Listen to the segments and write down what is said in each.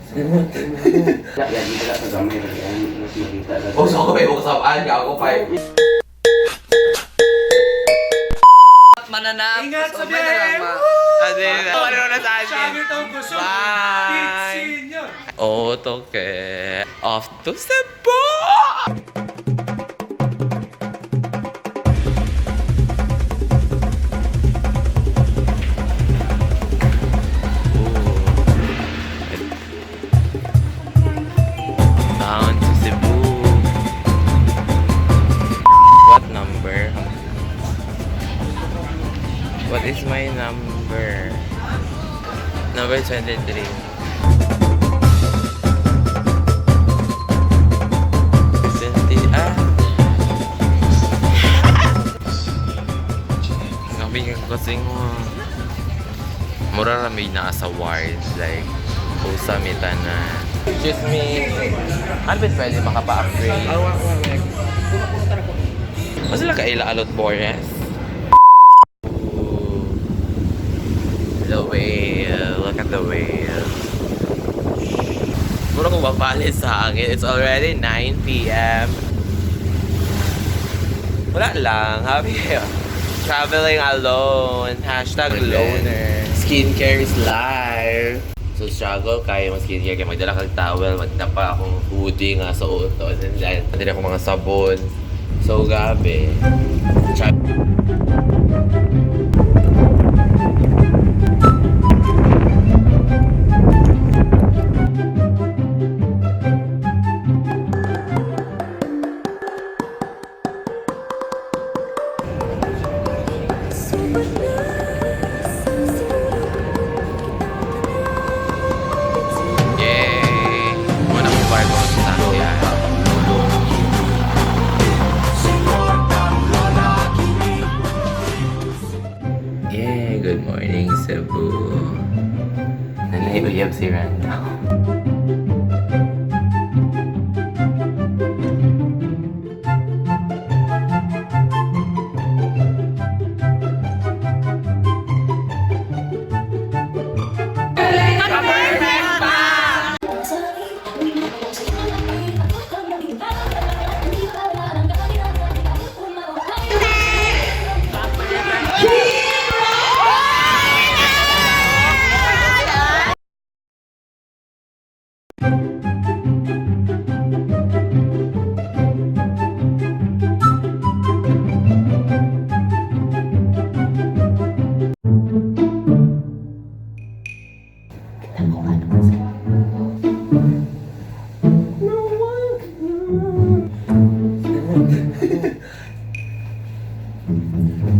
Lagi ka sa gamay yan. Mas makita ka. Oh, so ako may usapan ka ako pa. Mananap. Ingat sa biyahe! Ano na sa akin? Bye! Otoke. Off to Cebu! Bound to Cebu. What number? What is my number? Number 23. 20, ah! Grabe ka kasi nga. Mura ra may nasa ward. Like, usa mi tanan. Excuse me. Ano ba pwede makapa-upgrade? Mas sila kaila alot Boris? The whale. Look at the whale. Mura kong mapalis sa hangin. It's already 9 p.m. Wala lang. Happy kayo. Traveling alone. #loner. Skincare is life. So struggle kayo mo skincare kaya magdala kag towel, magdala akong hoodie nga sa uto. And then, dala akong mga sabon. So gabi. Yay! Muna kong barko sa sasakyan. Yay! Good morning, Cebu. Nanay, uyab si Randall.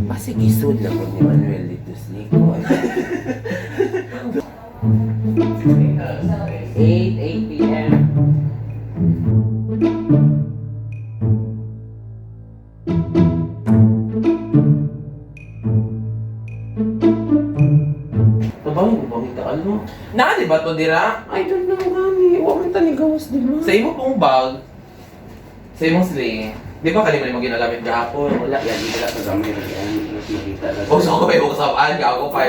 Pasigisod lang ko ni Manuel dito sa likod. 8 p.m. Tabang, bangin ka ano? Na, di ba to dira? I don't know, gani. Wa man tani gawas, di ba? Sa imo pong bag, sa imong sling, di ba kanina mo ginagamit gahapon? Wala, lagi ka sa gamay yan. Mas makita ka. Oh, so ako may usapan ka ako pa.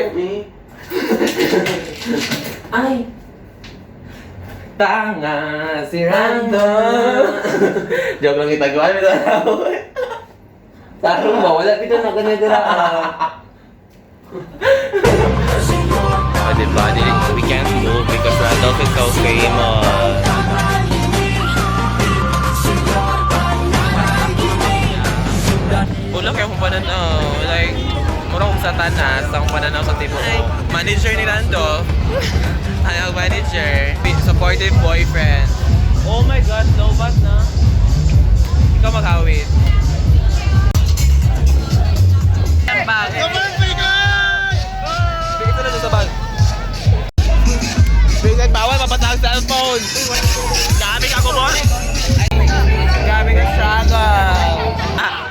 Ay! Tanga si Random. Joke lang itaguan mo na. Tarong ba? Wala dito na ganyan Oh, diba? We can't move because Randolph is so famous. Wala kayo kung pananaw. Like, mura kong satanas ang pananaw sa tibuok. Manager ni Randolph. Ay, ang manager. Supportive boyfriend. Oh my God, lobat na. Ikaw maghawit. Ang bag. Bigay ko na doon sa bag. Bigay, bawal mapatawag cellphone. Grabe ka ko, boss. Grabe ka struggle. Ah.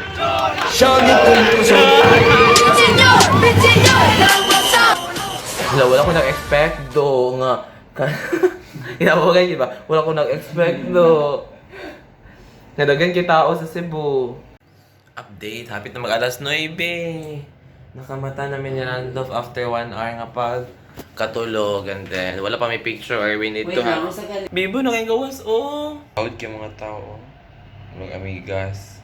Wala, wala ko nag-expect do nga. Inabagan, di ba? Wala ko nag-expect do. Nadagan kita ako sa Cebu. Update, hapit na mag alas 9. Nakamata namin ni Randolph after 1 hour nga pag Katulog and then wala pa may picture or we need Wait to lang, have. sa gali. Bibo na kayong gawas, oh! Proud kay mga tao, oh. Mga amigas.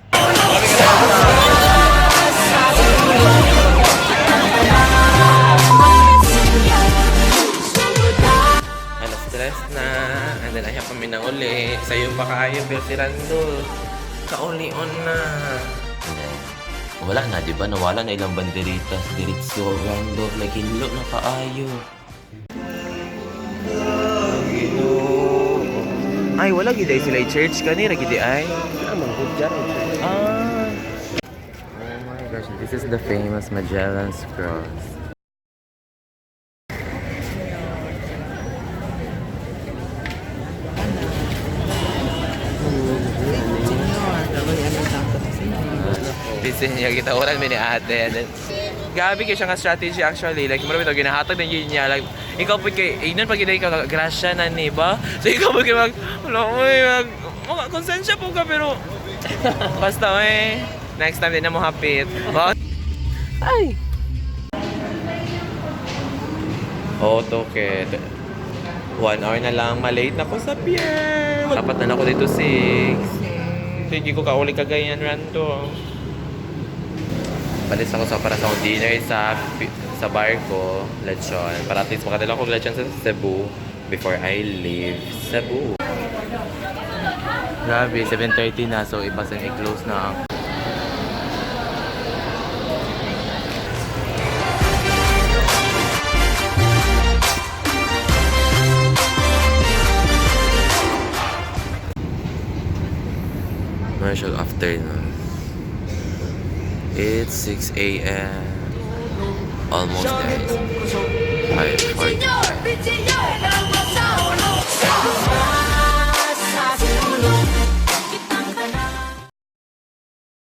Alas stress na. And then, ayaw kami na uli. Sa'yo pa kayo, Bertirando. Kaulion na. And then, wala na, di ba? Nawala na ilang banderitas. Diritso, Randolph. Like, hinlo na kaayo. Ay, wala gid ay sila church kanira gid ay. Ah. Oh my gosh, this is the famous Magellan's Cross. Busy niya kita oran mi ni ate. And then, grabe kay siya nga strategy actually. Like, mura bitaw ginahatag din yun niya. Like, ikaw po kay, ingnon pag ka, grasya na ni ba? So, ikaw po kay mag, wala, uy, mag, mga konsensya po ka, pero, basta, eh, next time din na mo hapit. Wow. Ay! Oh, okay. 1 hour na lang, malate na ko sa pier. Dapat na lang ako dito 6. Hindi ko kauli kagayan, Rando. Palis ako sa para sa akong dinner sa barko, lechon. Para at least makadala ko lechon sa Cebu before I leave Cebu. Grabe, 7:30 na, so ibasan i-close na ang Martial afternoon. It's 6 a.m. Almost, guys. 5:40.